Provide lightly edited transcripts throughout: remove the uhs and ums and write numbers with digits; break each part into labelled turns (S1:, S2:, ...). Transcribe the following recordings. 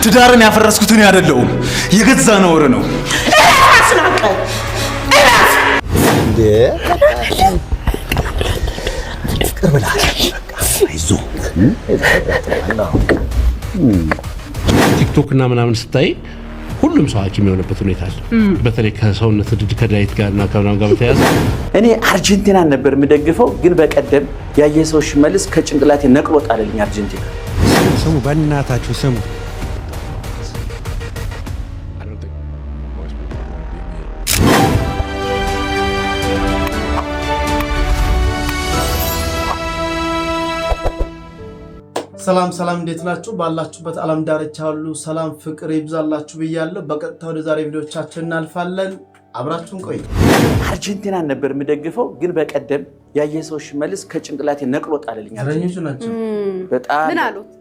S1: ትዳርን ያፈረስኩት እኔ አይደለሁም፣ የገዛ ነውር ነው።
S2: አስናቀ እረፍ።
S3: እንዴ ፍቅር ብለሃል። በቃ አይዞህ።
S4: ቲክቶክ እና ምናምን ስታይ ሁሉም ሰው ሐኪም የሆነበት ሁኔታ አለ። በተለይ ከሰውነት ከ diet ጋር እና ከምናምን ጋር በተያያዘ።
S5: እኔ አርጀንቲናን ነበር የምደግፈው፣ ግን በቀደም ያየ ሰው ሽመልስ ከጭንቅላቴ ነቅሎ ጣለልኝ አርጀንቲና።
S6: ስሙ፣ በእናታችሁ ስሙ።
S7: I don't think most people want to be me.
S8: ሰላም ሰላም፣ እንዴት ናችሁ? ባላችሁበት ዓለም ዳርቻ ሁሉ ሰላም ፍቅር ይብዛላችሁ ብያለሁ። በቀጥታ ወደ ዛሬ ቪዲዮቻችን እናልፋለን። አብራችሁን ቆዩ።
S5: አርጀንቲናን ነበር የምደግፈው፣ ግን በቀደም ያየ ሰው ሽመልስ ከጭንቅላቴ ነቅሎ ጣለልኝ።
S8: ዘረኞቹ ናቸው።
S5: በጣም
S9: ምን አሉት?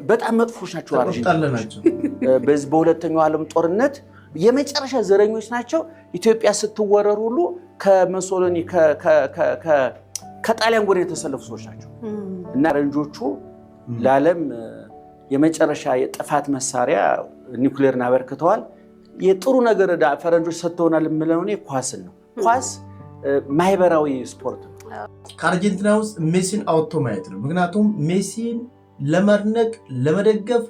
S5: በጣም መጥፎች ናቸው
S8: ተቆጣለ
S5: አርጀንቲናዎች።
S8: ናቸው።
S5: በዚህ በሁለተኛው ዓለም ጦርነት የመጨረሻ ዘረኞች ናቸው። ኢትዮጵያ ስትወረር ሁሉ ከሙሶሊኒ ከጣሊያን ጎን የተሰለፉ ሰዎች ናቸው እና ፈረንጆቹ ለዓለም የመጨረሻ የጥፋት መሳሪያ ኒውክሌርን አበርክተዋል። የጥሩ ነገር ፈረንጆች ሰጥተውናል የምለው እኔ ኳስን ነው። ኳስ ማህበራዊ ስፖርት ነው።
S8: ከአርጀንቲና ውስጥ ሜሲን አውጥቶ ማየት ነው። ምክንያቱም ሜሲን ለማድነቅ ለመደገፍ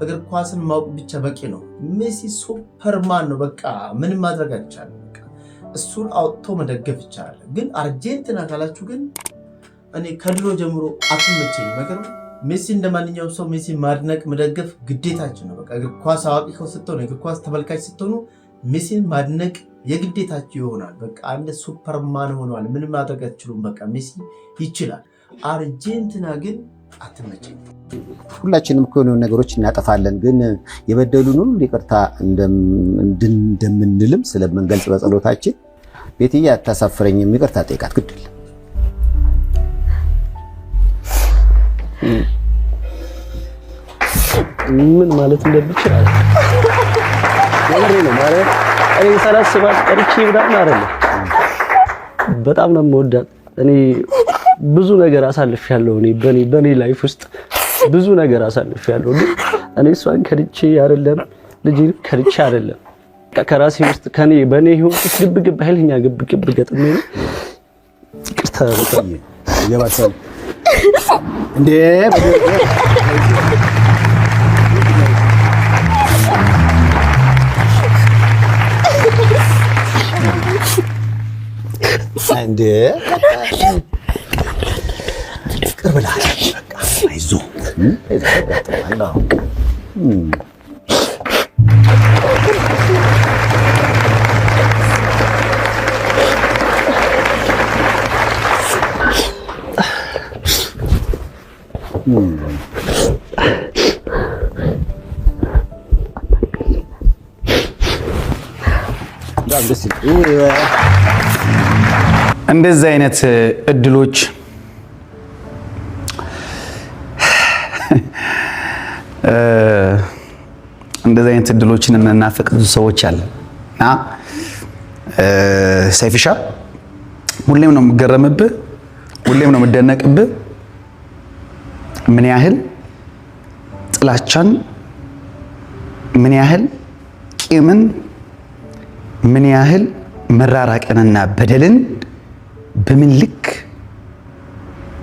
S8: እግር ኳስን ማወቅ ብቻ በቂ ነው። ሜሲ superman ነው። በቃ ምንም ማድረግ አይቻልም። በቃ እሱን አውጥቶ መደገፍ ይቻላል። ግን አርጀንቲና ካላችሁ ግን እኔ ከድሮ ጀምሮ አትመቸኝም። ነገር ሜሲ እንደ ማንኛውም ሰው ሜሲ ማድነቅ መደገፍ ግዴታችን ነው። በቃ እግር ኳስ አዋቂ ስትሆኑ፣ እግር ኳስ ተመልካች ስትሆኑ ሜሲን ማድነቅ የግዴታችሁ ይሆናል። በቃ አንድ superman ሆኗል። ምንም ማድረግ አትችሉም። በቃ ሜሲ ይችላል። አርጀንቲና ግን አትመቸኝም።
S3: ሁላችንም እኮ የሆኑ ነገሮች እናጠፋለን፣ ግን የበደሉን ሁሉ ይቅርታ እንደምንልም ስለምንገልጽ በጸሎታችን ቤትዬ አታሳፍረኝም፣ ይቅርታ ጠይቃት፣ ግድ የለም።
S10: ምን ማለት እንደምችል አለ የምሬ ነው። ማለት እኔ ሳላስባት ቀርቼ ምናምን አይደለም። በጣም ነው የምወዳት። እኔ ብዙ ነገር አሳልፌያለሁ። እኔ በኔ life ውስጥ ብዙ ነገር አሳልፌያለሁ። ግን እኔ እሷን ከድቼ አይደለም፣ ልጄን ከድቼ አይደለም። በቃ ከራሴ ውስጥ ከኔ በኔ ህይወት ውስጥ ግብ ግብ፣ ኃይለኛ ግብ ግብ ገጥሜ ነው። ይቅርታ በጣም።
S3: ይገባሻል እንዴ? እንዴ ፍቅር ብለሃል። በቃ አይዞህ። በጣም ደስ ይላል።
S1: እንደዚህ አይነት እድሎች እንደዚህ አይነት እድሎችን የምንናፍቅ ብዙ ሰዎች አለ እና ሰይፍሻ ሁሌም ነው የምገረምብህ፣ ሁሌም ነው የምደነቅብህ። ምን ያህል ጥላቻን፣ ምን ያህል ቂምን፣ ምን ያህል መራራቅንና በደልን በምን ልክ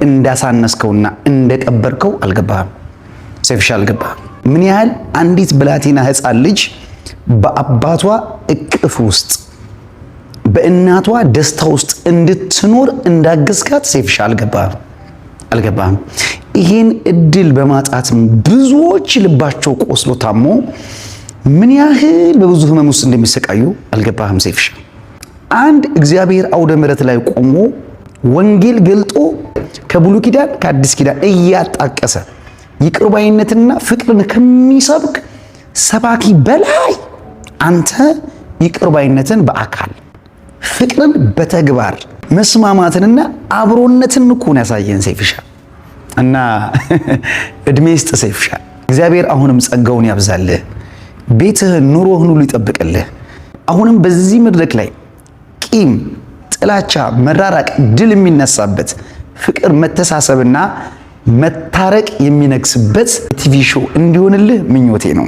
S1: እንዳሳነስከውና እንደቀበርከው አልገባህም። ሰይፍሻ አልገባህም። ምን ያህል አንዲት ብላቴና ሕፃን ልጅ በአባቷ እቅፍ ውስጥ በእናቷ ደስታ ውስጥ እንድትኖር እንዳገዝካት ሰይፍሻ አልገባህም፣ አልገባህም። ይህን እድል በማጣት ብዙዎች ልባቸው ቆስሎ ታሞ ምን ያህል በብዙ ህመም ውስጥ እንደሚሰቃዩ አልገባህም ሰይፍሻ። አንድ እግዚአብሔር አውደ ምሕረት ላይ ቆሞ ወንጌል ገልጦ ከብሉይ ኪዳን ከአዲስ ኪዳን እያጣቀሰ ይቅር ባይነትና ፍቅርን ከሚሰብክ ሰባኪ በላይ አንተ ይቅር ባይነትን በአካል፣ ፍቅርን በተግባር፣ መስማማትንና አብሮነትን እኮ ነው ያሳየን ሰይፍሻ። እና እድሜ ይስጥ ሰይፍሻ። እግዚአብሔር አሁንም ጸጋውን ያብዛልህ፣ ቤትህን፣ ኑሮህን ሁሉ ይጠብቅልህ። አሁንም በዚህ መድረክ ላይ ቂም፣ ጥላቻ፣ መራራቅ ድል የሚነሳበት ፍቅር፣ መተሳሰብና መታረቅ የሚነግስበት TV show እንዲሆንልህ ምኞቴ ነው።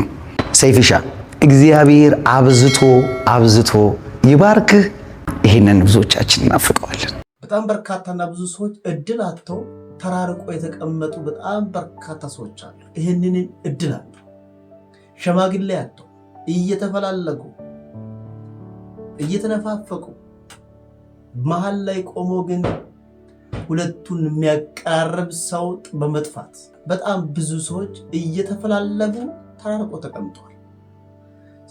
S1: ሰይፍሻ እግዚአብሔር አብዝቶ አብዝቶ ይባርክህ። ይህንን ብዙዎቻችን እናፍቀዋለን።
S8: በጣም በርካታና ብዙ ሰዎች እድል አጥተው ተራርቆ የተቀመጡ በጣም በርካታ ሰዎች አሉ። ይህንን እድል አጥተው፣ ሸማግሌ አጥተው፣ እየተፈላለጉ እየተነፋፈቁ መሀል ላይ ቆሞ ግን ሁለቱን የሚያቀራርብ ሰው በመጥፋት በጣም ብዙ ሰዎች እየተፈላለጉ ተራርቆ ተቀምጠዋል።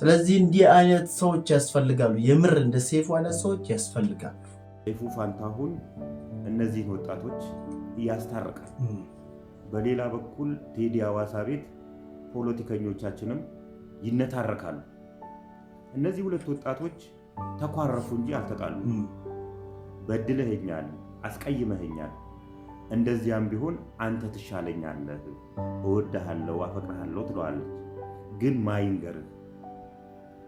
S8: ስለዚህ እንዲህ አይነት ሰዎች ያስፈልጋሉ። የምር እንደ ሰይፉ አይነት ሰዎች ያስፈልጋሉ።
S9: ሰይፉ ፋንታሁን እነዚህን ወጣቶች ያስታርቃል። በሌላ በኩል ቴዲ አዋሳ ቤት ፖለቲከኞቻችንም ይነታረካሉ። እነዚህ ሁለት ወጣቶች ተኳረፉ እንጂ አልተጣሉ። በድለኸኛል፣ አስቀይመኸኛል፣ እንደዚያም ቢሆን አንተ ትሻለኛለህ፣ እወድሃለሁ፣ አፈቅርሃለሁ ትለዋለች። ግን ማይንገርህ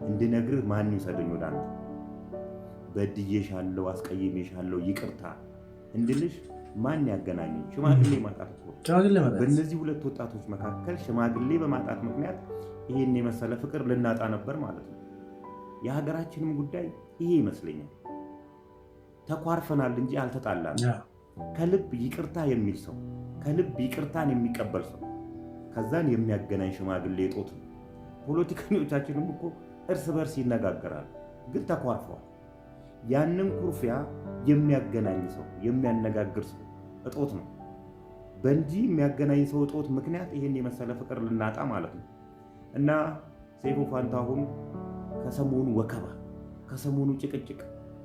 S9: እንድነግርህ ማን ይውሰደኝ ወደ አንተ? በድዬሻለሁ፣ አስቀይሜሻለሁ፣ ይቅርታ እንድልሽ ማን ያገናኘኝ? ሽማግሌ ማጣት እኮ በእነዚህ ሁለት ወጣቶች መካከል ሽማግሌ በማጣት ምክንያት ይሄን የመሰለ ፍቅር ልናጣ ነበር ማለት ነው። የሀገራችንም ጉዳይ ይሄ ይመስለኛል። ተኳርፈናል እንጂ አልተጣላም። ከልብ ይቅርታ የሚል ሰው፣ ከልብ ይቅርታን የሚቀበል ሰው፣ ከዛን የሚያገናኝ ሽማግሌ እጦት ነው። ፖለቲከኞቻችንም እኮ እርስ በርስ ይነጋገራሉ፣ ግን ተኳርፈዋል። ያንን ኩርፊያ የሚያገናኝ ሰው፣ የሚያነጋግር ሰው እጦት ነው። በእንዲህ የሚያገናኝ ሰው እጦት ምክንያት ይህን የመሰለ ፍቅር ልናጣ ማለት ነው። እና ሰይፉ ፋንታሁን ከሰሞኑ ወከባ፣ ከሰሞኑ ጭቅጭቅ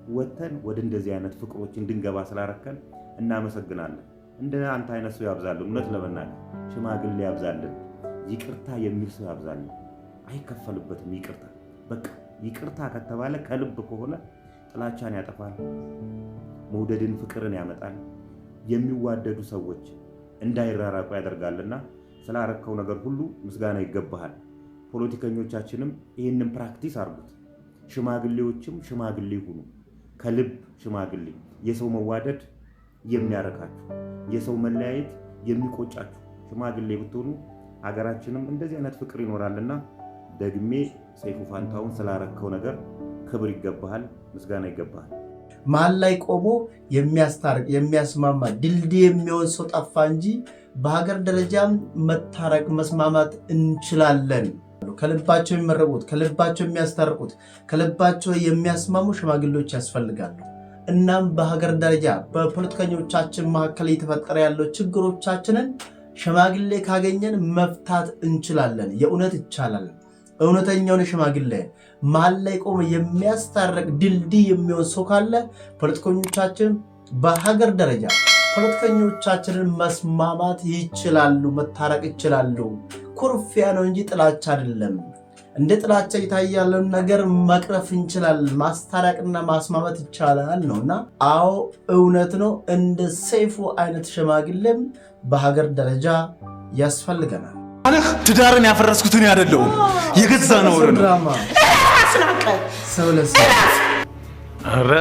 S9: ወጥተን ወደ እንደዚህ አይነት ፍቅሮች እንድንገባ ስላረከን እናመሰግናለን። እንደ አንተ አይነት ሰው ያብዛልን። እውነት ለመናገር ሽማግሌ ያብዛልን፣ ይቅርታ የሚል ሰው ያብዛልን። አይከፈልበትም ይቅርታ። በቃ ይቅርታ ከተባለ ከልብ ከሆነ ጥላቻን ያጠፋል፣ መውደድን ፍቅርን ያመጣል፣ የሚዋደዱ ሰዎች እንዳይራራቁ ያደርጋልና ስላረከው ነገር ሁሉ ምስጋና ይገባሃል። ፖለቲከኞቻችንም ይህንን practice አርጉት። ሽማግሌዎችም ሽማግሌ ሁኑ፣ ከልብ ሽማግሌ። የሰው መዋደድ የሚያረካችሁ፣ የሰው መለያየት የሚቆጫችሁ ሽማግሌ ብትሆኑ ሀገራችንም እንደዚህ አይነት ፍቅር ይኖራልና ደግሜ ሰይፉ ፋንታሁን ስላረከው ነገር ክብር ይገባሃል፣ ምስጋና ይገባሃል።
S8: መሀል ላይ ቆሞ የሚያስታርቅ፣ የሚያስማማ፣ ድልድይ የሚሆን ሰው ጠፋ እንጂ በሀገር ደረጃም መታረቅ መስማማት እንችላለን። ከልባቸው የሚመረቁት፣ ከልባቸው የሚያስታርቁት፣ ከልባቸው የሚያስማሙ ሽማግሌዎች ያስፈልጋሉ። እናም በሀገር ደረጃ በፖለቲከኞቻችን መካከል እየተፈጠረ ያለው ችግሮቻችንን ሽማግሌ ካገኘን መፍታት እንችላለን። የእውነት ይቻላል። እውነተኛውን ሽማግሌ መሀል ላይ ቆሞ የሚያስታርቅ ድልድይ የሚሆን ሰው ካለ ፖለቲከኞቻችን በሀገር ደረጃ ፖለቲከኞቻችንን መስማማት ይችላሉ፣ መታረቅ ይችላሉ። ኩርፊያ ነው እንጂ ጥላቻ አይደለም። እንደ ጥላቻ እየታየ ያለውን ነገር መቅረፍ እንችላለን፣ ማስታረቅና ማስማማት ይቻላል ነው። እና አዎ እውነት ነው። እንደ ሰይፉ አይነት ሽማግሌም በሀገር ደረጃ ያስፈልገናል።
S11: ትዳርን ያፈረስኩት እኔ አይደለሁም፣ የገዛ ነውር ነው።
S8: ሰው ለሰው
S11: ኧረ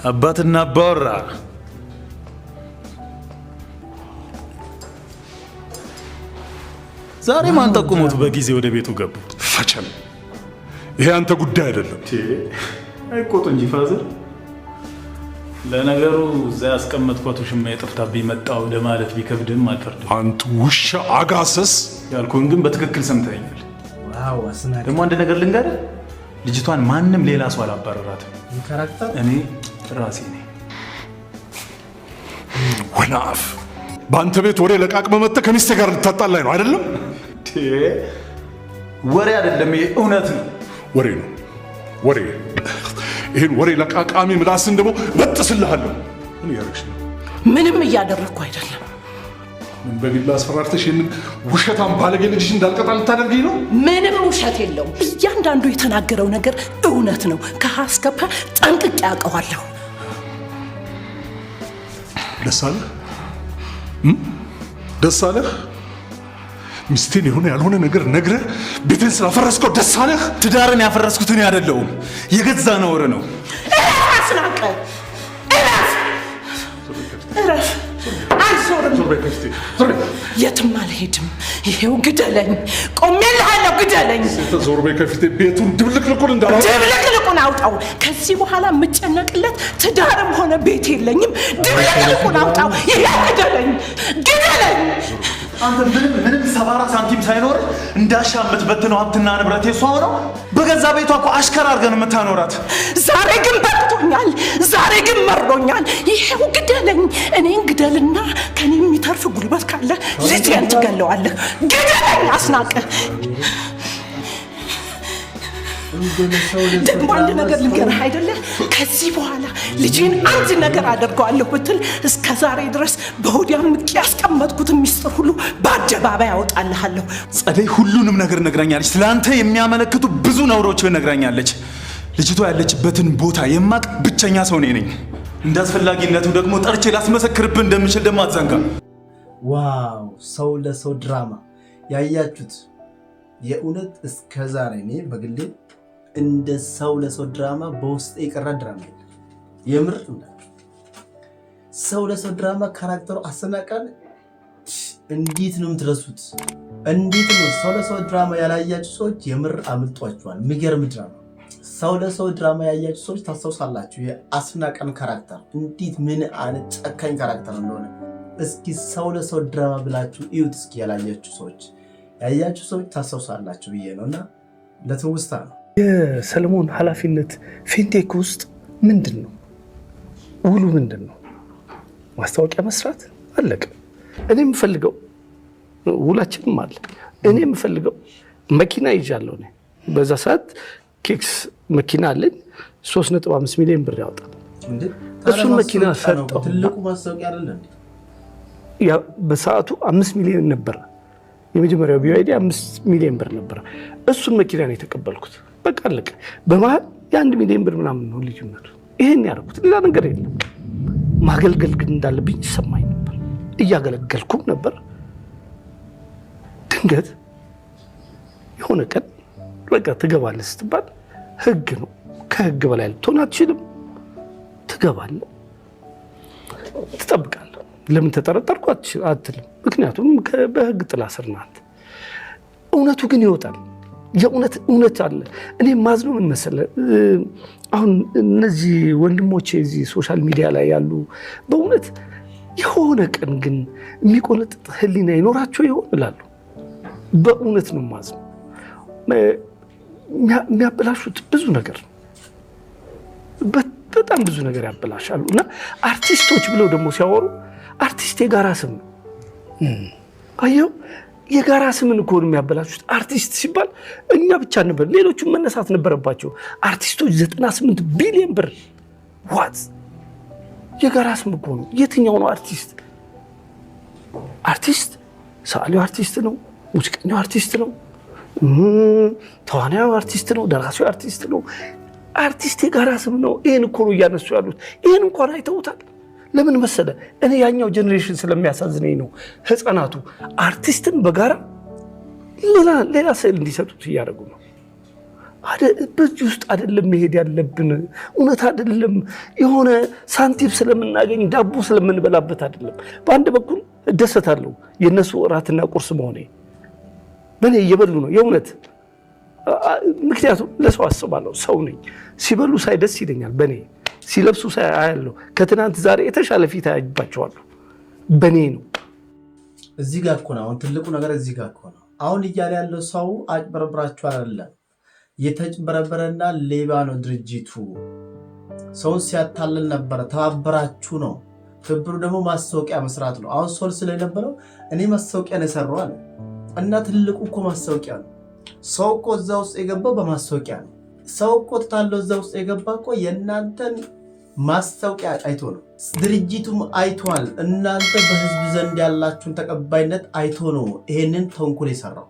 S11: አባትና አባወራ ዛሬ ማን ጠቁሞት በጊዜ ወደ ቤቱ ገቡ?
S12: ፈቸም ይሄ አንተ ጉዳይ አይደለም።
S11: አይቆጡ እንጂ father። ለነገሩ እዛ ያስቀመጥኳት ውሽማ የጠፍታብኝ መጣሁ ለማለት ቢከብድም አልፈርድም።
S12: አንተ ውሻ አጋሰስ
S11: ያልኩህን ግን በትክክል ሰምተኸኛል። ደግሞ አንድ ነገር ልንገርህ፣ ልጅቷን ማንም ሌላ ሰው አላባረራትም። እኔ ራሴ ነኝ።
S12: ወናፍ በአንተ ቤት ወሬ ለቃቅመህ መጥተህ ከሚስቴ ጋር ልታጣላኝ ነው አይደለም?
S11: ወሬ አይደለም፣ ይሄ እውነት ነው።
S12: ወሬ ነው ወሬ። ይህን ወሬ ለቃቃሚ ምላስን ደግሞ በጥስልሃለሁ። ምን እያደረግሽ ነው?
S2: ምንም እያደረግኩ አይደለም።
S12: ምን በቢላ አስፈራርተሽ ይህንን ውሸታም ባለጌ ልጅሽ እንዳልቀጣ ልታደርጊኝ ነው?
S2: ምንም ውሸት የለውም። እያንዳንዱ የተናገረው ነገር እውነት ነው። ከሀ እስከ ፐ ጠንቅቄ አውቀዋለሁ።
S12: ደስ አለህ? ደስ አለህ? ሚስቴን የሆነ ያልሆነ ነገር ነግረህ ቤቴን ስላፈረስከው ደስ አለህ?
S11: ትዳርን ያፈረስኩት እኔ አይደለሁም፣ የገዛ ነውር ነው።
S2: እረፍ አስናቀ፣ እረፍ፣ እረፍ። አንሱ አልዞርም። የትም አልሄድም። ይሄው ግደለኝ፣ ቆሜልሃለሁ፣ ግደለኝ።
S12: ዞር በይ ከፊቴ፣ ቤቱን ድብልቅልቁን እንዳላ
S2: ድብልቅልቁን አውጣው። ከዚህ በኋላ የምጨነቅለት ትዳርም ሆነ ቤት የለኝም። ድብልቅልቁን አውጣው። ይሄው ግደለኝ፣ ግደለኝ።
S11: አንተ ምንም ምንም ሰባራ ሳንቲም ሳይኖር እንዳሻ የምትበትነው ሀብትና ንብረት የሷ ሆነው በገዛ ቤቷ እኮ አሽከር አድርገን የምታኖራት።
S2: ዛሬ ግን በቅቶኛል። ዛሬ ግን መሮኛል። ይሄው ግደለኝ። እኔን ግደልና ከኔ የሚተርፍ ጉልበት ካለ ልጄን ትገለዋለህ። ግደለኝ አስናቀ። ደግሞ አንድ ነገር ልንገርህ አይደለ፣ ከዚህ በኋላ ልጄን አንድ ነገር አደርገዋለሁ ብትል እስከ ዛሬ ድረስ በሆዴ አምቄ ያስቀመጥኩትን ሚስጥር ሁሉ በአደባባይ አወጣልሃለሁ።
S11: ጸደይ ሁሉንም ነገር ነግራኛለች። ስለአንተ የሚያመለክቱ ብዙ ነውሮችን ነግራኛለች። ልጅቷ ያለችበትን ቦታ የማቅ ብቸኛ ሰው እኔ ነኝ። እንደ አስፈላጊነቱ ደግሞ ጠርቼ ላስመሰክርብህ እንደምችል ደግሞ አትዘንጋ።
S8: Wow! ሰው ለሰው ድራማ ያያችሁት የእውነት እስከ ዛሬ እኔ በግሌ እንደ ሰው ለሰው ድራማ በውስጥ የቀረ ድራማ የለም። የምር ሰው ለሰው ድራማ character ኡ አሰናቀን እንዴት ነው የምትረሱት? እንዴት ነው ሰው ለሰው ድራማ ያላያችሁ ሰዎች የምር አምልጧችኋል። የሚገርም ድራማ ሰው ለሰው ድራማ ያያችሁ ሰዎች ታስታውሳላችሁ። የአስናቀን character እንዴት ምን አይነት ጨካኝ character እንደሆነ። እስኪ ሰው ለሰው ድራማ ብላችሁ እዩት። እስኪ ያላያችሁ ሰዎች፣ ያያችሁ ሰዎች ታስታውሳላችሁ ብዬ ነው እና ለትውስታ ነው።
S4: የሰለሞን ኃላፊነት ፊንቴክ ውስጥ ምንድን ነው? ውሉ ምንድን ነው? ማስታወቂያ መስራት፣ አለቀ። እኔ የምፈልገው ውላችንም አለ። እኔ የምፈልገው መኪና ይዣለሁ። እኔ በዛ ሰዓት ኬክስ መኪና አለኝ። 3.5 ሚሊዮን ብር ያወጣል። እሱን መኪና ሰጠው።
S8: ትልቁ ማስታወቂያ አይደለ?
S4: በሰዓቱ 5 ሚሊዮን ነበረ። የመጀመሪያው BYD 5 ሚሊዮን ብር ነበረ። እሱን መኪና ነው የተቀበልኩት። በቃ አለቀ። በመሀል የ1 ሚሊዮን ብር ምናምን ነው ልዩነቱ። ይሄን ያደረኩት ሌላ ነገር የለም። ማገልገል ግን እንዳለብኝ ይሰማኝ ነበር። እያገለገልኩም ነበር። ድንገት የሆነ ቀን በቃ ትገባለህ ስትባል ህግ ነው። ከህግ በላይ ልትሆን አትችልም። ትገባለህ፣ ትጠብቃለህ። ለምን ተጠረጠርኩ አትልም። ምክንያቱም በህግ ጥላ ስር ናት። እውነቱ ግን ይወጣል። የእውነት እውነት አለ። እኔ ማዝነው ምን መሰለህ፣ አሁን እነዚህ ወንድሞቼ እዚህ social media ላይ ያሉ በእውነት የሆነ ቀን ግን የሚቆነጥጥ ህሊና ይኖራቸው ይሆን እላለሁ። በእውነት ነው ማዝነው። የሚያበላሹት ብዙ ነገር ነው። በጣም ብዙ ነገር ያበላሻሉ። እና አርቲስቶች ብለው ደግሞ ሲያወሩ አርቲስት የጋራ ስም ነው። አየው፣ የጋራ ስምን እኮ ነው የሚያበላሹት። አርቲስት ሲባል እኛ ብቻ ነበር፣ ሌሎቹም መነሳት ነበረባቸው። አርቲስቶች 98 ቢሊዮን ብር what፣ የጋራ ስም እኮ ነው። የትኛው ነው አርቲስት? አርቲስት ሰዓሊው አርቲስት ነው፣ ሙዚቀኛው አርቲስት ነው፣ ተዋናዩ አርቲስት ነው፣ ደራሲው አርቲስት ነው። አርቲስት የጋራ ስም ነው። ይህን እኮ ነው እያነሱ ያሉት። ይህን እንኳን አይተውታል። ለምን መሰለ? እኔ ያኛው generation ስለሚያሳዝነኝ ነው። ህፃናቱ አርቲስትን በጋራ ሌላ ስዕል እንዲሰጡት እያደረጉ ነው። በዚህ ውስጥ አይደለም መሄድ ያለብን። እውነት አይደለም የሆነ ሳንቲም ስለምናገኝ ዳቦ ስለምንበላበት አይደለም። በአንድ በኩል እደሰታለሁ የእነሱ እራትና ቁርስ መሆኔ፣ በእኔ እየበሉ ነው የእውነት፣ ምክንያቱም ለሰው አስባለሁ፣ ሰው ነኝ። ሲበሉ ሳይ ደስ ይለኛል። በእኔ ሲለብሱ ሳይ አያለሁ። ከትናንት ዛሬ የተሻለ ፊት አያይባቸዋለሁ። በእኔ ነው።
S8: እዚህ ጋር እኮ ነው አሁን ትልቁ ነገር፣ እዚህ ጋር እኮ ነው አሁን እያለ ያለው ሰው አጭበረብራችሁ አይደለም፣ የተጭበረበረና ሌባ ነው ድርጅቱ። ሰውን ሲያታልል ነበረ። ተባበራችሁ ነው። ትብብሩ ደግሞ ማስታወቂያ መስራት ነው። አሁን ሶል ስለነበረው እኔ ማስታወቂያ ነው የሰራው አለ እና ትልቁ እኮ ማስታወቂያ ነው። ሰው እኮ እዛ ውስጥ የገባው በማስታወቂያ ነው። ሰው እኮ ትታለው እዛ ውስጥ የገባ እኮ የእናንተን ማስታወቂያ አይቶ ነው። ድርጅቱም አይቷል። እናንተ በህዝብ ዘንድ ያላችሁን ተቀባይነት አይቶ ነው ይሄንን ተንኮል የሰራው።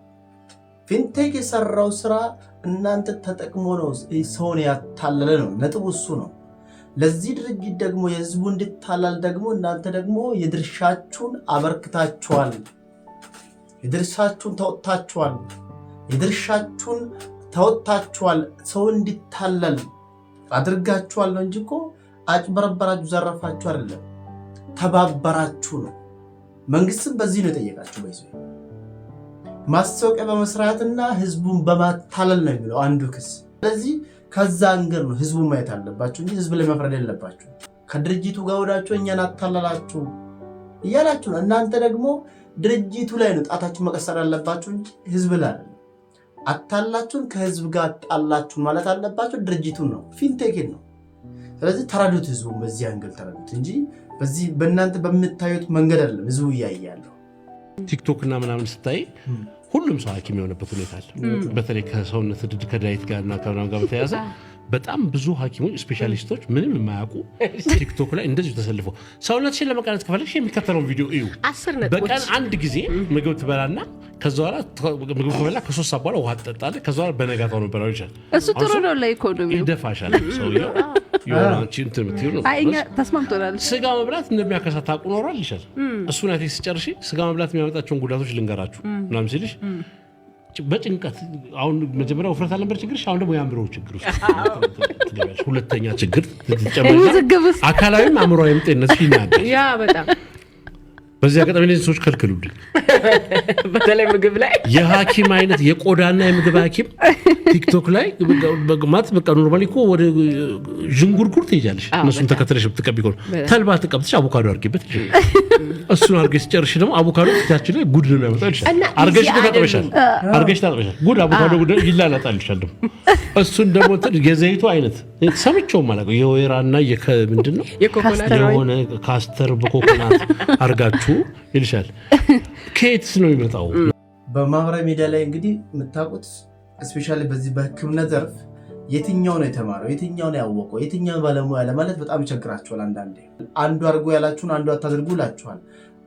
S8: ፊንቴክ የሰራው ስራ እናንተ ተጠቅሞ ነው ሰውን ያታለለ ነው። ነጥቡ እሱ ነው። ለዚህ ድርጅት ደግሞ የህዝቡ እንድታላል ደግሞ እናንተ ደግሞ የድርሻችሁን አበርክታችኋል። የድርሻችሁን ተወጥታችኋል። የድርሻችሁን ተወጥታችኋል። ሰው እንዲታለል አድርጋችኋል ነው እንጂ እኮ አጭበረበራችሁ፣ ዘረፋችሁ አይደለም። ተባበራችሁ ነው። መንግስትም በዚህ ነው የጠየቃችሁ። በይዞ ማስታወቂያ በመስራትና ህዝቡን በማታለል ነው የሚለው አንዱ ክስ። ስለዚህ ከዛ angle ነው ህዝቡን ማየት አለባችሁ እንጂ ህዝብ ላይ መፍረድ የለባችሁ። ከድርጅቱ ጋር ወዳችሁ እኛን አታለላችሁ እያላችሁ ነው። እናንተ ደግሞ ድርጅቱ ላይ ነው ጣታችሁ መቀሰር ያለባችሁ እንጂ ህዝብ ላይ አይደለም። አታላችሁን ከህዝብ ጋር ጣላችሁን ማለት አለባችሁ። ድርጅቱን ነው፣ ፊንቴክን ነው። ስለዚህ ተረዱት፣ ህዝቡን በዚህ angle ተረዱት እንጂ በዚህ በእናንተ በምታዩት መንገድ አይደለም ህዝቡ እያየ ያለው።
S13: ቲክቶክ እና ምናምን ስታይ ሁሉም ሰው ሐኪም የሆነበት ሁኔታ አለ። በተለይ ከሰውነት ከ diet ጋር እና ከምናምን ጋር በተያያዘ በጣም ብዙ ሐኪሞች specialist ኦች ምንም የማያውቁ ቲክቶክ ላይ እንደዚሁ ተሰልፈው ሰውነትሽን ለመቀነስ ከፈለግሽ የሚከተለውን ቪዲዮ እዩ።
S14: 10 ነጥቦች።
S13: በቀን አንድ ጊዜ ምግብ ትበላና ከዛ በኋላ ምግብ ከበላ ከ3 ሰዓት በኋላ ውሃ ትጠጣለህ። ከዛ በኋላ በነጋታው ነው በላው ይችላል።
S15: እሱ ጥሩ ነው ለኢኮኖሚው።
S13: ይደፋሻል ሰውየው፣ የሆነ አንቺ እንትን የምትይው ነው።
S15: አይ፣ እኛ ተስማምቶናል።
S13: ስጋ መብላት እንደሚያከሳ ታውቁ ኖሯል ይሻል። እሱን አይተሽ ስጨርሺ ስጋ መብላት የሚያመጣቸውን ጉዳቶች ልንገራችሁ ምናምን ሲልሽ በጭንቀት አሁን መጀመሪያ ውፍረት አልነበር ችግርሽ፣ አሁን ደግሞ የአእምሮ ችግር ውስጥ ትገቢያለሽ። ሁለተኛ ችግር ትጨምሪና
S15: ውዝግብ ውስጥ።
S13: አካላዊም አእምሮዊም ጤንነትሽ ይናጋል።
S14: ያ በጣም
S13: በዚህ አጋጣሚ እነዚህ ሰዎች ከልክሉልኝ።
S14: በተለይ ምግብ ላይ።
S13: የሐኪም አይነት የቆዳና የምግብ ሐኪም ቲክቶክ ላይ ማለት በቃ normally እኮ ወደ ዥንጉርጉር ትሄጃለሽ። እነሱን ተከትለሽ ብትቀቢ እኮ ነው። ተልባ ተቀብተሽ አቮካዶ አድርጊበት ይልሻል። እሱን አድርገሽ ጨርሽ ደግሞ አቮካዶ ፊታችን ላይ ጉድ ነው የሚያመጣው ይልሻል።
S14: እና
S13: አድርገሽ
S14: easy
S13: እኮ ታጥበሻል፣
S14: አይደሉም።
S13: አድርገሽ ታጥበሻል። ጉድ አቮካዶ ጉድ ይላላጣል ይልሻል። ደግሞ እሱን ደግሞ እንትን የዘይቱ አይነት ሰምቼውም አላውቅም። የወይራና ምንድን ነው
S14: የኮኮናት
S13: የሆነ castor በ coconut አድርጋችሁ ይልሻል። ከየትስ ነው የሚመጣው?
S8: በማህበራዊ ሚዲያ ላይ እንግዲህ የምታውቁት especially በዚህ በሕክምና ዘርፍ የትኛው ነው የተማረው፣ የትኛው ነው ያወቀው፣ የትኛው ባለሙያ ለማለት በጣም ይቸግራችኋል። አንዳንዴ አንዱ አድርጎ ያላችሁን አንዱ አታድርጉ ይላችኋል።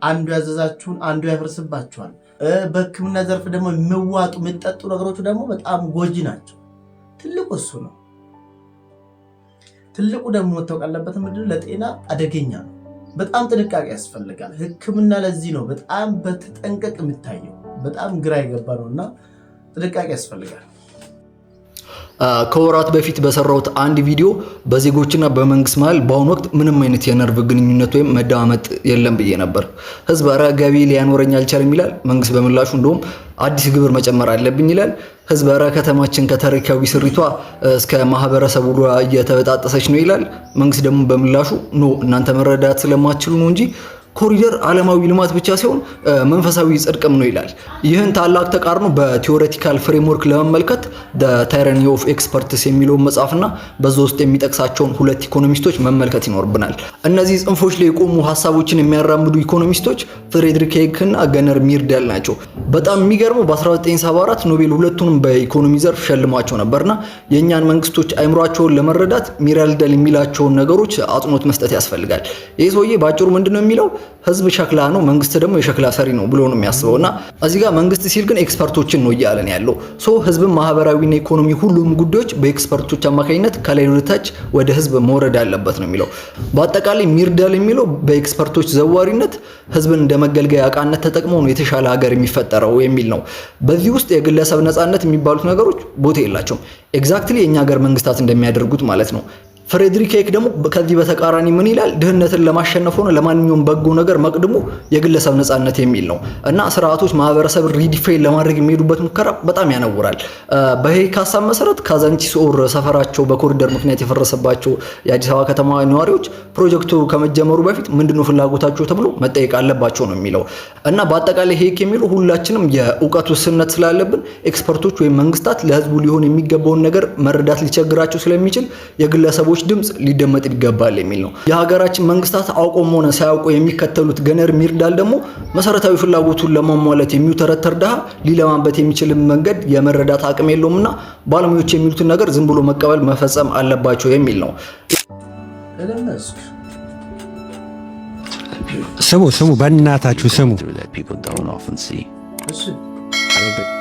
S8: አንዱ ያዘዛችሁን አንዱ ያፈርስባችኋል። በሕክምና ዘርፍ ደግሞ የሚዋጡ የሚጠጡ ነገሮች ደግሞ በጣም ጎጂ ናቸው። ትልቁ እሱ ነው። ትልቁ ደግሞ መታወቅ ያለበት ምንድነው፣ ለጤና አደገኛ ነው። በጣም ጥንቃቄ ያስፈልጋል። ሕክምና ለዚህ ነው በጣም በተጠንቀቅ የሚታየው። በጣም ግራ የገባ ነው እና ጥንቃቄ ያስፈልጋል።
S16: ከወራት በፊት በሰራሁት አንድ ቪዲዮ በዜጎችና በመንግስት መሀል በአሁኑ ወቅት ምንም አይነት የነርቭ ግንኙነት ወይም መደማመጥ የለም ብዬ ነበር። ህዝብ ኧረ ገቢ ሊያኖረኝ አልቻለም ይላል። መንግስት በምላሹ እንደውም አዲስ ግብር መጨመር አለብኝ ይላል። ህዝብ ኧረ ከተማችን ከታሪካዊ ስሪቷ እስከ ማህበረሰቡ ጋር እየተበጣጠሰች ነው ይላል። መንግስት ደግሞ በምላሹ no፣ እናንተ መረዳት ስለማትችሉ ነው እንጂ ኮሪደር ዓለማዊ ልማት ብቻ ሳይሆን መንፈሳዊ ጽድቅም ነው ይላል። ይህን ታላቅ ተቃርኖ በ theoretical framework ለመመልከት The Tyranny of Experts የሚለውን መጽሐፍና በዛ ውስጥ የሚጠቅሳቸውን ሁለት ኢኮኖሚስቶች መመልከት ይኖርብናል። እነዚህ ጽንፎች ላይ የቆሙ ሀሳቦችን የሚያራምዱ ኢኮኖሚስቶች ፍሬድሪክ ሄክ እና ገነር ሚርዳል ናቸው። በጣም የሚገርመው በ1974 ኖቤል ሁለቱንም በኢኮኖሚ ዘርፍ ሸልሟቸው ነበርና የእኛን መንግስቶች አይምሯቸውን ለመረዳት ሚርዳል የሚላቸውን ነገሮች አጽንኦት መስጠት ያስፈልጋል። ይህ ሰውዬ በአጭሩ ምንድን ነው የሚለው? ህዝብ ሸክላ ነው፣ መንግስት ደግሞ የሸክላ ሰሪ ነው ብሎ ነው የሚያስበው። እና እዚህ ጋር መንግስት ሲል ግን expert ኦችን ነው እያለን ያለው። So ህዝብን ማህበራዊና ኢኮኖሚ ሁሉም ጉዳዮች በ expert ኦች አማካኝነት ከላይ ወደ ታች ወደ ህዝብ መውረድ አለበት ነው የሚለው። በአጠቃላይ ሚርዳል የሚለው በ expert ኦች ዘዋሪነት ህዝብን እንደ መገልገያ እቃነት ተጠቅሞ ነው የተሻለ ሀገር የሚፈጠረው የሚል ነው። በዚህ ውስጥ የግለሰብ ነፃነት የሚባሉት ነገሮች ቦታ የላቸውም። Exactly የእኛ ሀገር መንግስታት እንደሚያደርጉት ማለት ነው። ፍሬድሪክ ሄክ ደግሞ ከዚህ በተቃራኒ ምን ይላል? ድህነትን ለማሸነፍ ሆነ ለማንኛውም በጎ ነገር መቅድሙ የግለሰብ ነፃነት የሚል ነው እና ስርዓቶች ማህበረሰብ redefine ለማድረግ የሚሄዱበት ሙከራ በጣም ያነውራል። በሄክ ሀሳብ መሰረት ካዛንቺስ or ሰፈራቸው በኮሪደር ምክንያት የፈረሰባቸው የአዲስ አበባ ከተማ ነዋሪዎች ፕሮጀክቱ ከመጀመሩ በፊት ምንድነው ፍላጎታቸው ተብሎ መጠየቅ አለባቸው ነው የሚለው። እና በአጠቃላይ ሄክ የሚለው ሁላችንም የእውቀት ውስንነት ስላለብን expert ኦች ወይም መንግስታት ለህዝቡ ሊሆን የሚገባውን ነገር መረዳት ሊቸግራቸው ስለሚችል የግለሰቦች ድምፅ ሊደመጥ ይገባል የሚል ነው። የሀገራችን መንግስታት አውቆም ሆነ ሳያውቁ የሚከተሉት ገነር ሚርዳል ደግሞ መሰረታዊ ፍላጎቱን ለማሟላት የሚውተረተር ድሃ ሊለማበት የሚችልን መንገድ የመረዳት አቅም የለውምና ባለሙያዎች የሚሉትን ነገር ዝም ብሎ መቀበል መፈጸም አለባቸው የሚል ነው።
S8: ኤለን መስክ።
S6: ስሙ፣ ስሙ፣ በእናታችሁ ስሙ።
S17: That people don't often see.
S8: እሺ።
S7: I don't think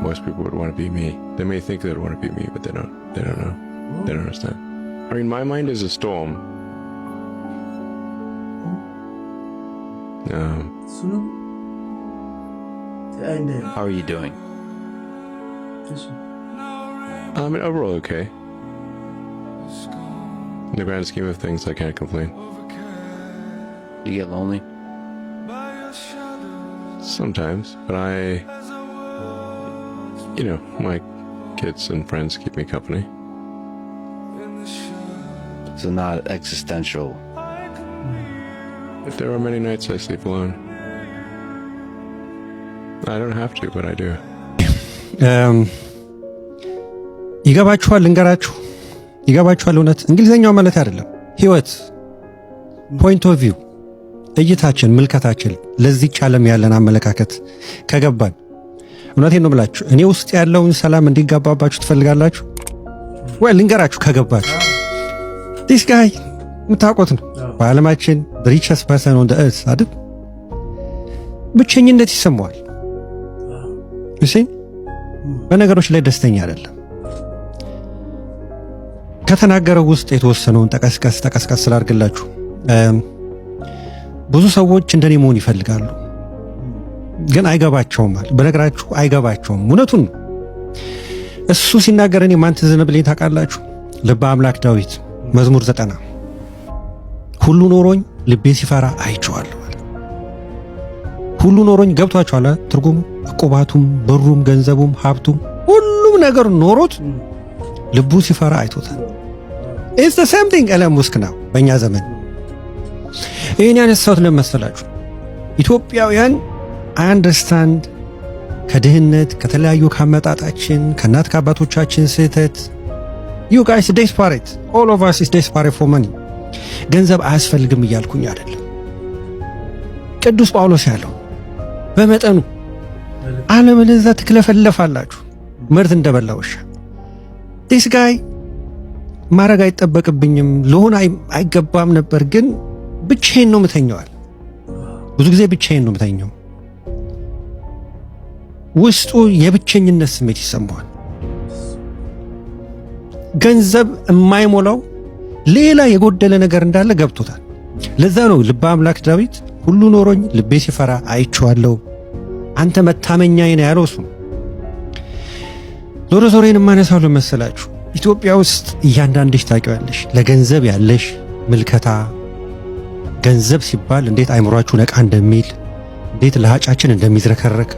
S7: most people would want to be me. They may think they'd want to be me, but they don't. They don't know. They don't understand. I mean, my mind is a storm.
S8: እሱ ነው እንደ
S17: How are you doing?
S8: እሺ።
S7: I mean, overall, okay. In the grand scheme of things, I can't complain.
S17: Do you get lonely?
S7: Sometimes, but I, my kids and friends keep me company.
S17: So not existential.
S7: There are many nights I sleep alone. I don't have to, but I do.
S6: ይገባችኋል? ልንገራችሁ፣ ይገባችኋል? እውነት እንግሊዝኛው ማለት አይደለም። ህይወት point of view፣ እይታችን፣ ምልከታችን፣ ለዚች ዓለም ያለን አመለካከት ከገባን፣ እውነቴን ነው ብላችሁ እኔ ውስጥ ያለውን ሰላም እንዲጋባባችሁ ትፈልጋላችሁ ወይ? ልንገራችሁ፣ ከገባችሁ this guy የምታውቁት ነው። በዓለማችን richest person on earth አይደል? ብቸኝነት ይሰማዋል። እሺ፣ በነገሮች ላይ ደስተኛ አይደለም። ከተናገረው ውስጥ የተወሰነውን ጠቀስቀስ ጠቀስቀስ ስላድርግላችሁ፣ ብዙ ሰዎች እንደኔ መሆን ይፈልጋሉ፣ ግን አይገባቸውም አለ። በነገራችሁ አይገባቸውም። እውነቱን ነው። እሱ ሲናገር እኔ ማን ትዝ ብለኝ ታውቃላችሁ? ልበ አምላክ ዳዊት መዝሙር 90 ሁሉ ኖሮኝ ልቤ ሲፈራ አይቼዋለሁ። ሁሉ ኖሮኝ ገብቷችኋል ትርጉሙ? ዕቁባቱም፣ ብሩም፣ ገንዘቡም፣ ሀብቱም ሁሉም ነገር ኖሮት ልቡ ሲፈራ አይቶታል። It's the same thing ኤለን መስክ ነው በእኛ ዘመን። ይህን ያነሳሁት ለምን መሰላችሁ? ኢትዮጵያውያን I understand ከድህነት፣ ከተለያዩ ካመጣጣችን፣ ከእናት ከአባቶቻችን ስህተት you guys desperate, all of us is desperate for money። ገንዘብ አያስፈልግም እያልኩኝ አይደለም። ቅዱስ ጳውሎስ ያለው በመጠኑ፣ አለበለዚያ ትክለፈለፋላችሁ መርዝ እንደበላ ውሻ። This guy ማድረግ አይጠበቅብኝም፣ ልሆን አይገባም ነበር፣ ግን ብቻዬን ነው ምተኛዋል። ብዙ ጊዜ ብቻዬን ነው ምተኛው። ውስጡ የብቸኝነት ስሜት ይሰማዋል። ገንዘብ የማይሞላው ሌላ የጎደለ ነገር እንዳለ ገብቶታል። ለዛ ነው ልበ አምላክ ዳዊት ሁሉ ኖሮኝ ልቤ ሲፈራ አይቼዋለሁ፣ አንተ መታመኛዬ ነህ ያለው እሱ ነው። ዞሮ ዞሮ ይህን የማነሳው ለመሰላችሁ ኢትዮጵያ ውስጥ እያንዳንድሽ ታውቂዋለሽ፣ ለገንዘብ ያለሽ ምልከታ፣ ገንዘብ ሲባል እንዴት አይምሯችሁ ነቃ እንደሚል፣ እንዴት ለሃጫችን እንደሚዝረከረክ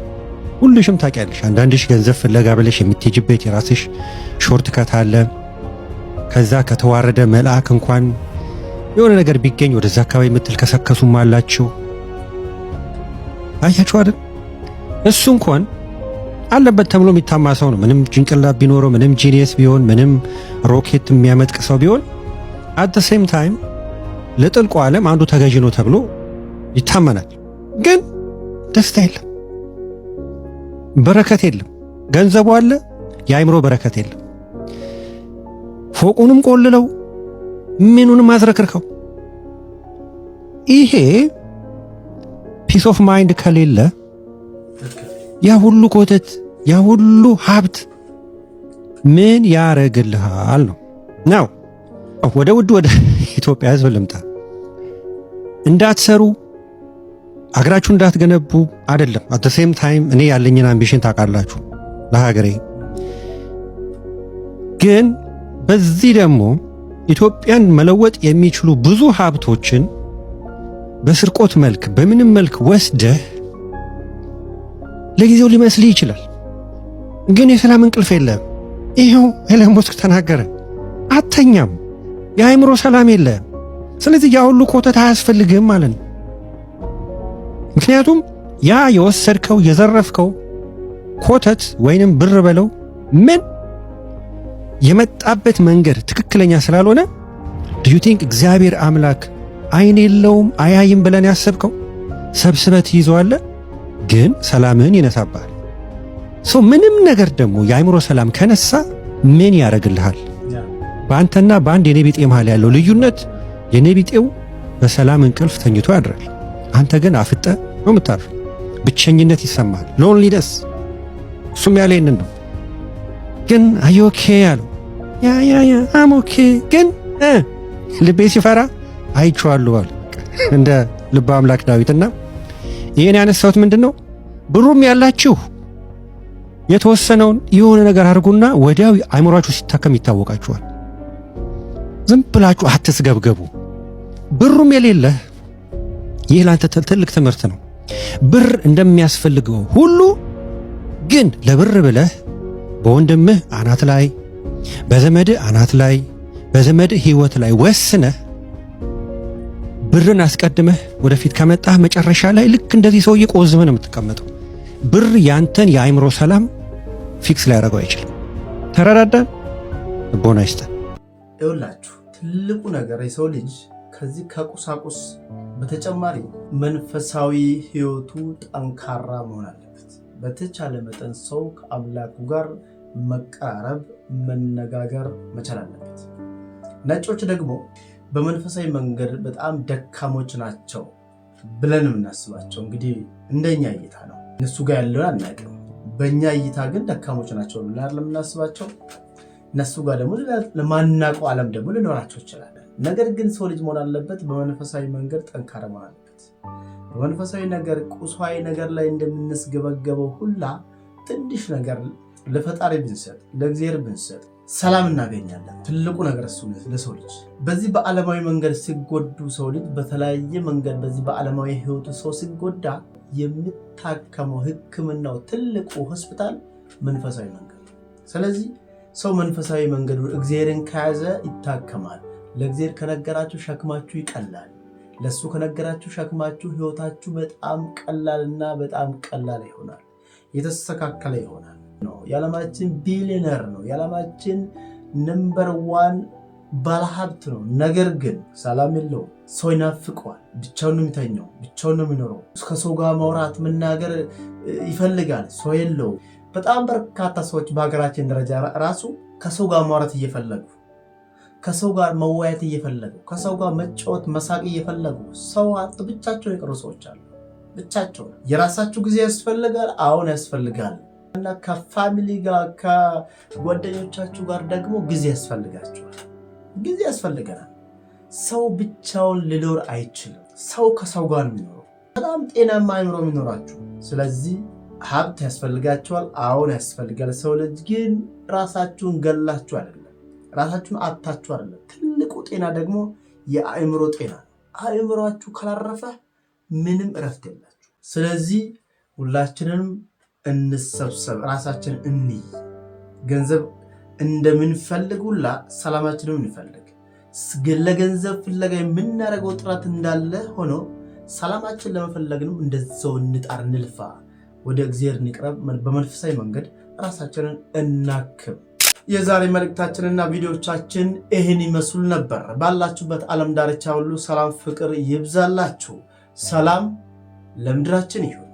S6: ሁልሽም ታውቂያለሽ። አንዳንድሽ ገንዘብ ፍለጋ ብለሽ የምትሄጂበት የራስሽ shortcut አለ። ከዛ ከተዋረደ መልአክ እንኳን የሆነ ነገር ቢገኝ ወደዛ አካባቢ የምትልከሰከሱም አላችሁ። አያችሁ አይደል? እሱ እንኳን አለበት ተብሎ የሚታማ ሰው ነው። ምንም ጭንቅላት ቢኖረው፣ ምንም genius ቢሆን፣ ምንም ሮኬት የሚያመጥቅ ሰው ቢሆን at the same time ለጥልቁ ዓለም አንዱ ተገዢ ነው ተብሎ ይታመናል። ግን ደስታ የለም፣ በረከት የለም። ገንዘቡ አለ፣ የአእምሮ በረከት የለም። ፎቁንም ቆልለው ምኑንም አዝረክርከው። ይሄ peace of mind ከሌለ ያ ሁሉ ኮተት፣ ያ ሁሉ ሀብት ምን ያረግልሃል ነው። Now ወደ ውድ ወደ ኢትዮጵያ ሕዝብ ልምጣ። እንዳትሰሩ፣ አገራችሁ እንዳትገነቡ አይደለም። At same time እኔ ያለኝን ambition ታውቃላችሁ ለሀገሬ። ግን በዚህ ደግሞ ኢትዮጵያን መለወጥ የሚችሉ ብዙ ሀብቶችን በስርቆት መልክ በምንም መልክ ወስደህ ለጊዜው ሊመስልህ ይችላል፣ ግን የሰላም እንቅልፍ የለም። ይኸው ኤለን መስክ ተናገረ። አተኛም፣ የአእምሮ ሰላም የለም። ስለዚህ ያ ሁሉ ኮተት አያስፈልግም ማለት ነው። ምክንያቱም ያ የወሰድከው የዘረፍከው ኮተት ወይንም ብር በለው ምን የመጣበት መንገድ ትክክለኛ ስላልሆነ do you think እግዚአብሔር አምላክ አይን የለውም አያይም ብለን ያሰብከው ሰብስበህ ትይዘዋለህ፣ ግን ሰላምህን ይነሳብሃል። So ምንም ነገር ደግሞ የአእምሮ ሰላም ከነሳ ምን ያደርግልሃል? በአንተና በአንድ የኔ ቢጤ መሃል ያለው ልዩነት የኔ ቢጤው በሰላም እንቅልፍ ተኝቶ ያድራል። አንተ ግን አፍጠህ ነው የምታርፍ። ብቸኝነት ይሰማል፣ loneliness። እሱም ያለ ይህንን ነው። ግን are you okay አለው። Yeah, I'm okay፣ ግን ልቤ ሲፈራ አይቼዋለሁ አለ እንደ ልበ አምላክ ዳዊትና ይህን ያነሳሁት ምንድን ነው፣ ብሩም ያላችሁ የተወሰነውን የሆነ ነገር አድርጉና ወዲያው አይምሯችሁ ሲታከም ይታወቃችኋል። ዝም ብላችሁ አትስገብገቡ። ብሩም የሌለህ ይህ ለአንተ ትልቅ ትምህርት ነው። ብር እንደሚያስፈልገው ሁሉ ግን ለብር ብለህ በወንድምህ አናት ላይ፣ በዘመድህ አናት ላይ፣ በዘመድህ ህይወት ላይ ወስነህ ብርን አስቀድመህ ወደፊት ከመጣህ መጨረሻ ላይ ልክ እንደዚህ ሰውዬ ቆዝመህ ነው የምትቀመጠው። ብር ያንተን የአእምሮ ሰላም fix ሊያደርገው አይችልም። ተረዳዳን? ልቦና ይስጠን።
S8: ይኸውላችሁ ትልቁ ነገር የሰው ልጅ ከዚህ ከቁሳቁስ በተጨማሪ መንፈሳዊ ህይወቱ ጠንካራ መሆን አለበት። በተቻለ መጠን ሰው ከአምላኩ ጋር መቀራረብ፣ መነጋገር መቻል አለበት። ነጮች ደግሞ በመንፈሳዊ መንገድ በጣም ደካሞች ናቸው ብለን የምናስባቸው እንግዲህ እንደኛ እይታ ነው። እነሱ ጋር ያለውን አናውቅም። በእኛ እይታ ግን ደካሞች ናቸው ብለን አይደለም የምናስባቸው። እነሱ ጋር ደግሞ ለማናውቀው ዓለም ደግሞ ሊኖራቸው ይችላል። ነገር ግን ሰው ልጅ መሆን አለበት በመንፈሳዊ መንገድ ጠንካራ መሆን አለበት። በመንፈሳዊ ነገር ቁሳዊ ነገር ላይ እንደምንስገበገበው ሁላ ትንሽ ነገር ለፈጣሪ ብንሰጥ፣ ለእግዚአብሔር ብንሰጥ ሰላም እናገኛለን። ትልቁ ነገር እሱ ለሰው ልጅ በዚህ በዓለማዊ መንገድ ሲጎዱ ሰው ልጅ በተለያየ መንገድ በዚህ በዓለማዊ ሕይወቱ ሰው ሲጎዳ የሚታከመው ሕክምናው ትልቁ ሆስፒታል መንፈሳዊ መንገድ ነው። ስለዚህ ሰው መንፈሳዊ መንገዱ እግዚአብሔርን ከያዘ ይታከማል። ለእግዚአብሔር ከነገራችሁ ሸክማችሁ ይቀላል። ለእሱ ከነገራችሁ ሸክማችሁ ሕይወታችሁ በጣም ቀላልና በጣም ቀላል ይሆናል፣ የተስተካከለ ይሆናል። ነው የዓለማችን ቢሊዮነር ነው። የዓለማችን number one ባለሀብት ነው። ነገር ግን ሰላም የለውም። ሰው ይናፍቀዋል። ብቻውን ነው የሚተኛው፣ ብቻውን ነው የሚኖረው። ከሰው ጋር ማውራት መናገር ይፈልጋል፣ ሰው የለውም። በጣም በርካታ ሰዎች በሀገራችን ደረጃ ራሱ ከሰው ጋር ማውራት እየፈለጉ፣ ከሰው ጋር መወያየት እየፈለጉ፣ ከሰው ጋር መጫወት መሳቅ እየፈለጉ ሰው አጥ ብቻቸውን የቀሩ ሰዎች አሉ። ብቻቸውን። የራሳችሁ ጊዜ ያስፈልጋል። አሁን ያስፈልጋል። እና ከ family ጋር ከጓደኞቻችሁ ጋር ደግሞ ጊዜ ያስፈልጋችኋል። ጊዜ ያስፈልገናል። ሰው ብቻውን ሊኖር አይችልም። ሰው ከሰው ጋር ነው የሚኖረው። በጣም ጤናማ አይምሮ የሚኖራችሁ። ስለዚህ ሀብት ያስፈልጋችኋል። አሁን ያስፈልጋል። ሰው ልጅ ግን ራሳችሁን ገላችሁ አይደለም፣ ራሳችሁን አጥታችሁ አይደለም። ትልቁ ጤና ደግሞ የአእምሮ ጤና ነው። አእምሯችሁ ካላረፈ ምንም እረፍት የላችሁ። ስለዚህ ሁላችንንም እንሰብሰብ፣ ራሳችን እንይ። ገንዘብ እንደምንፈልግ ሁላ ሰላማችንም እንፈልግ። ለገንዘብ ፍለጋ የምናደርገው ጥረት እንዳለ ሆኖ ሰላማችን ለመፈለግንም እንደዛው እንጣር፣ እንልፋ፣ ወደ እግዚአብሔር እንቅረብ፣ በመንፈሳዊ መንገድ ራሳችንን እናክም። የዛሬ መልእክታችንና ቪዲዮቻችን ይህን ይመስሉ ነበር። ባላችሁበት ዓለም ዳርቻ ሁሉ ሰላም፣ ፍቅር ይብዛላችሁ። ሰላም ለምድራችን ይሁን።